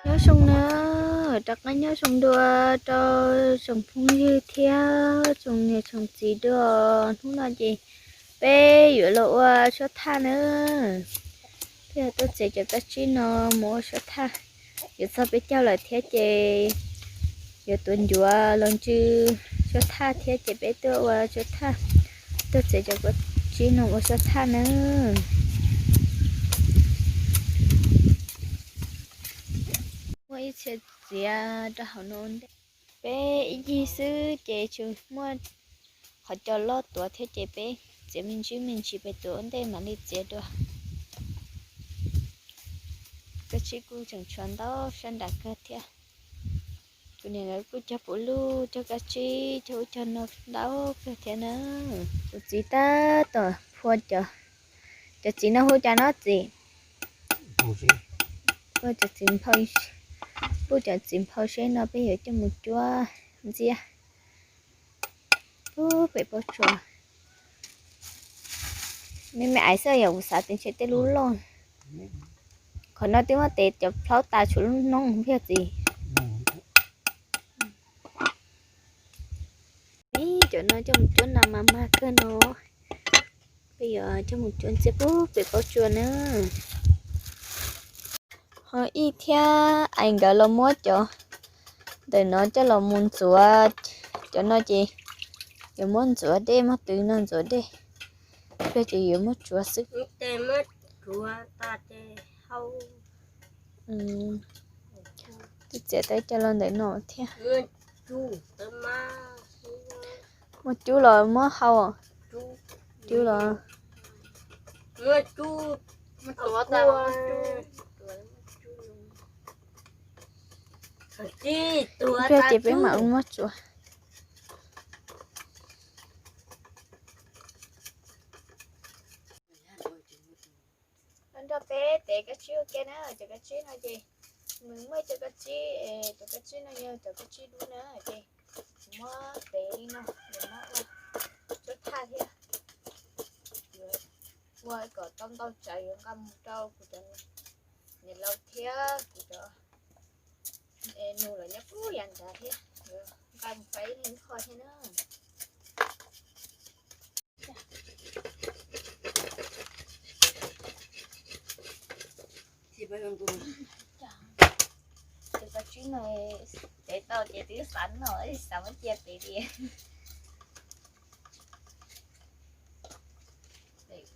Nyob zoo na, rov qab nyob zoo dua rau tsoom phooj ywg thiab tsoom niam tsoom txiv dua. Hnub no ces peb yuav los ua suab thaj na. Peb yuav tuaj txiav cov kab tsib no mus ua suab thaj. Yuav txog peb caug lawm thiab ces yuav tuav ncuav los ntsw suab thaj thiab ces peb tuaj ua suab thaj, tuaj txiav cov kab tsib no ua suab thaj na. Muaj ib txhia txiav rau hauv no ua ntej. Peb ib yig xwb ces tsis muaj qhov cos loj tuav thiab ces peb txiav me ntsis me ntsis pem tuav ua ntej mam li txiav dua. Kab tsib kuj tseem tshuav ntau sab nram kawg thiab. Kuv niam lawv kuj cog puv luj, cog kab tsib, cog ub cog no ntau kawg thiab na. Tus txiv tab tom phua cov, cov txiv no hu cas no txiv? Hu cov txiv nphau, pub cov txiv nphau seb no peb yuav coj mus cuab ntxiab pub pem pob tsuas. Me me aiv xwb yog kuv xav tias ntshe tej lub loj. Qhov no twb muab tev cov plhaub tas tshuav lub noob yog txiv. Ib cov no coj mus cuab no mas mag kawg no. Peb yuav coj mus cuab ntxiab pub pem pob tsuas na. Ho ib thiab ais nkawd los muab cov ntawm no coj los mus ntxuav. Cov no ces yuav muab ntxuav dej, muab tw no ntxuav dej. Peb ces yuav muab tsuav xwb. Twb txiav tau cov los ntawm no thiab. Muab cub los muab hau. Cub los. Peb ces peb mam muab tsuav. Nrog peb tev kab tsib ua ke na, cov kab tsib no ces nws muaj cov kab tsib, cov kab tsib no yog cov kab tsib dub na ces muab tev li no, yuav muab ua cuab thaj thiab. Ua kom tau ntau tsawv yuav nqa mus rau kuv cov niam laus thiab kuv cov nus lawv nyob puag yav nrad thiab, yuav nqa mus faib ib qho thiab na. Ces koj tsib no tev tau ces twb xav noj, xav muab cia pem li.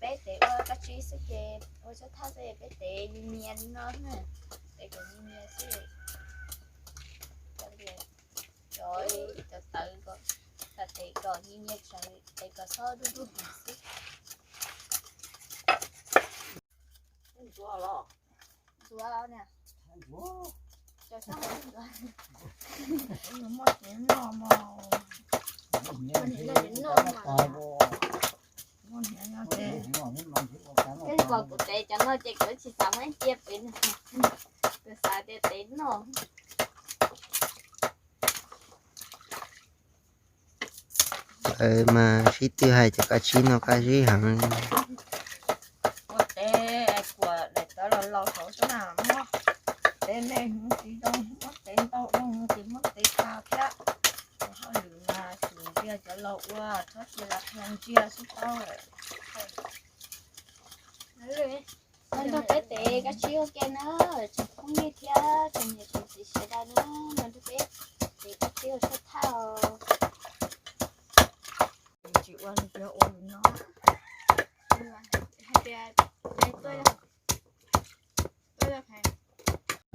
Peb tev ua kab tsib xwb ces ua suab thaj xwb peb tev nyias nyias li no na, tev kom nyias nyias xwb. Cov lias, cov, cov tawv kom, kom tev kom nyias nyias tsawv, tev kom txhob dub dub heev xwb. Ntxuav los, ntxuav los niam, cov sab hauv ntxuav. Muaj hniav noj mog, muaj hniav noj mog. Muaj hniav noj ces, ces kom kuv tev cov no ces kuv tsis xav muab cia pem, kuv xav tias tev noj. Lawv mas sib tw hais cov kab tsib no qab zib heev. Ua tev kuam daim tawv los laus hauv xwb na, muab tev me hwv tsis zoo, muab tev ntau zoo ces muab tev tas thiab. Ua hauj lwm mas tsum ntsia cov laus ua, txhob cia lam ntsia xwb tau lawm. Nrog peb tev kab tsib ua ke na, tsoom phooj ywg thiab tsoom niam tsoom txiv sawv daws na, nrog peb tev kab tsib ua suab thaj os. Tsis ua li tias ua li no.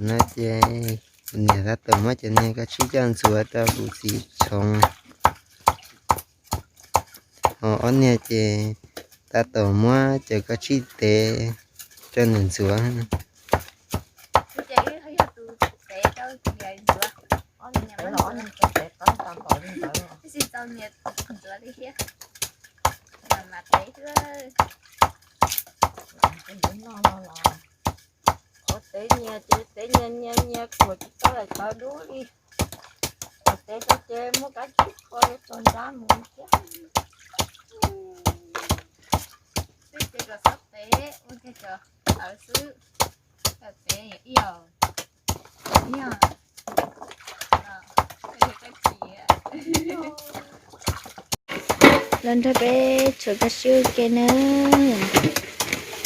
No ces niam tab tom muab cov niag kab tsib coj ntxuav rau kuv txiv tshoov. Ho ob niag ces tab tom muab cov kab tsib tev rau nws ntxuav. Qhov tev nyias ces tev nyias nyias nyias kuam tsis tau daim tawv dub li. Qhov tev tau ces muab kab tsib kho tau nrab mus thiab. Xwb ces kom txhob tev, ua kiag cov tawv xwb, kom tev ib yam. Los nrog peb tshuav kab sib ua ke na.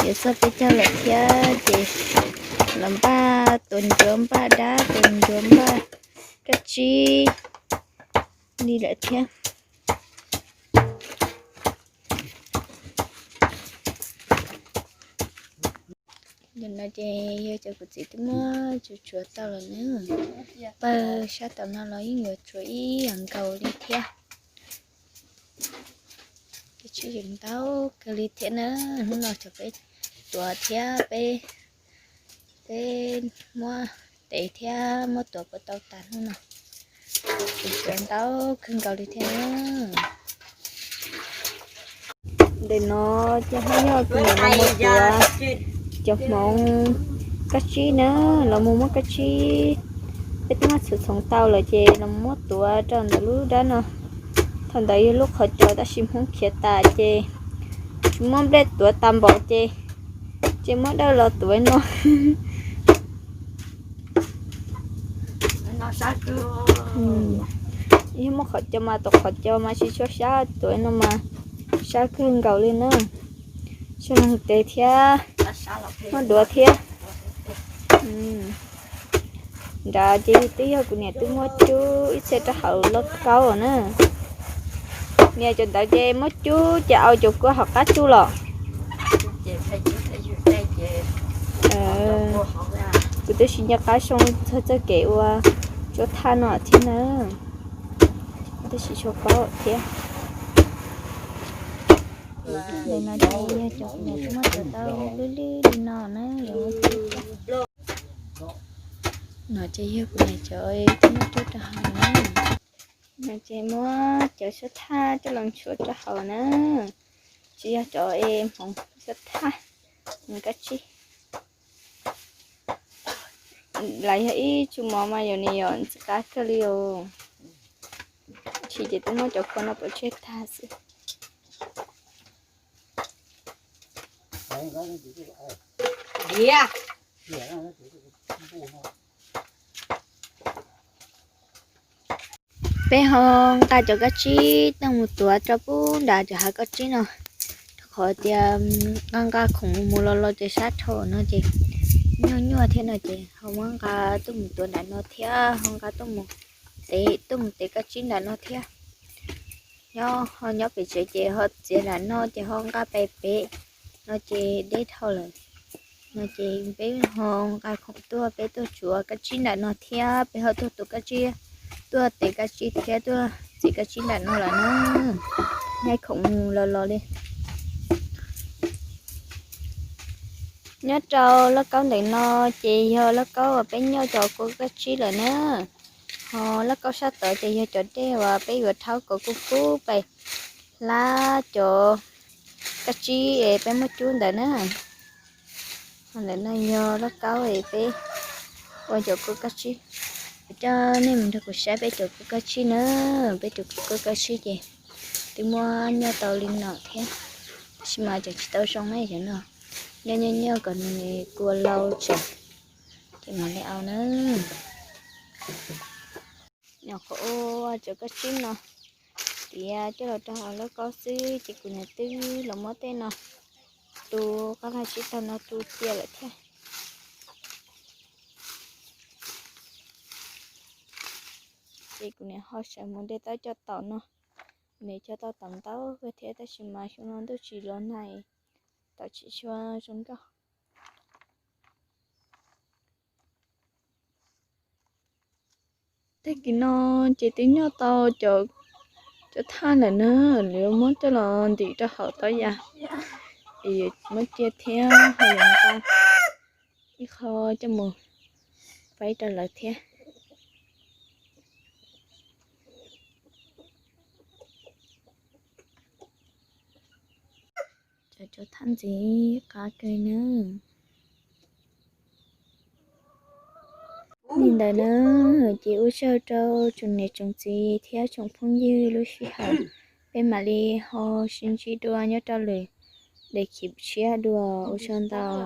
Yuav txog peb caug lawm thiab ces los npaj tua ncuav npaj dab, tua ncuav npaj kab tsib li lawm thiab. Nim no ces yog cov kuv txiv twb muab tsuav tsuav tau lawm na. Pawg sab tom no los yeej yuav tsuav ib yam nkaus li thiab. Ces tsis yeej ntau kawg li thiab na. Hnub no cov peb tuav thiab peb, peb muab tev thiab muab tuav puas tau tas hnub no. Tsuav tsuav ntau kawg nkaus li thiab na. Ntawm no ces ho yog kuv niam los mus tuav cov hmoov kab tsib na, los mus muab kab tsib, peb twb muab txhoov txhoov tau lawm ces los muab tuav rau ntawm lub dab no. Thaum ntawd yog lub qhov cos tab sis Hmoob khiav tas ces tsis muaj nplej tuav tas npaum ces, ces muab dawj los tuav no. Yog muaj qhov cos mas tus qhov cos mas tsis tshua sab, tuav no mas sab kawg nkaus li na. Sab leeg tes thiab, muaj duav thiab. Nrad ces twb yog kuv niam twb muab cub ib txhia rau hauv lauj kaub na. Niam cov ntawd ces muab cub ces au cov kua hauv qab tsuj los. Kuv twb tsis nco qab zoo txog txoj kev ua tsuab thaj no thiab na, tab sis tshua paub thiab. Ntawm no ces yog cov kuv niam twb muab tuav tau lwj lwj li no na. No ces yog kuv niam cov twb muab rub rau hauv na. No ces muab cov suab thaj coj los nchuav rau hauv na. Tsis yog cov es hmoov suab thaj, hmoov kab tsib. Lawv yog ib tsu mov mas yog nis yom, ntxim qab kawg li os. Tsis ces twb muab cov kua no pov tseg tag xwb. Peb ho nqa cov kab tsib tuaj mus tuav rau pub nram cov hav kab tsib no, rau qhov tias nqa nqa khoom mus mus los los ces sab dhau no ces nyuaj nyuaj thiab no ces ho muab nqa tuaj mus tuav nram no thiab ho nqa tuaj mus tev, tuaj mus tev kab tsib nram no thiab. Nyob ho nyob pem tsev ces ho txiav nram no ces ho nqa pem pem no ces deb dhau lawm. No ces peb ho nqa khoom tuaj, peb tuaj tsuav kab tsib nram no thiab peb ho tuaj tuav kab tsib, tuaj tev kab tsib thiab tuaj txiav kab tsib nram no lawm na. Nqa khoom mus los los li. Nyob rau lauj kaub ntawm no ces yog lauj kaub uas peb nyoj cov kua kab tsib lawm na. Ho lauj kaub sab tod ces yog cov dej uas peb yuav rhaub kom kub kub pes hlab cov kab tsib es peb muab cub ntawd na. Ho ntawm no yog lauj kaub es peb ua cov kua kab tsib. Kuv coj nej mus nrog kuv saib peb cov kua kab tsib na. Peb cov kua kab tsib ces twb muab nyoj tau li no thiab, tab sis mas tseem tsis tau zoo na cov no. Nyoj nyoj nyoj kom nws kua lau tseem ces mam li au na. Nyuam qhuav ua cov kab tsib no tiav coj los rau hauv lauj kaub xwb ces kuv niam twb los muab tej no tu, qab vaj tsib taug no tu cia lawm thiab. Ces kuv niam ho sawv mus de tau cov taum no, kuv niam cog tau taum ntau kawg thiab tab sis mas xyoo no ntuj tsis los nag, taum tsis tshua zoo nkauj. Tag kis no ces twb nyoj tau cov thaj lawm na, lawv muab coj los ntim rau hauv tau yam es yuav muab cia thiab ho yuav nqa ib qho coj mus faib rau lawv thiab. Cov cov thaj ntxiv qab kawg na. Li ntawd na, ces ua tsaug rau tsoom niam tsoom txiv thiab tsoom phooj ywg lub sij hawm, peb mam li ho sib ntsib dua nyob rau lwm daim clip tshiab dua, ua tsaug ntau.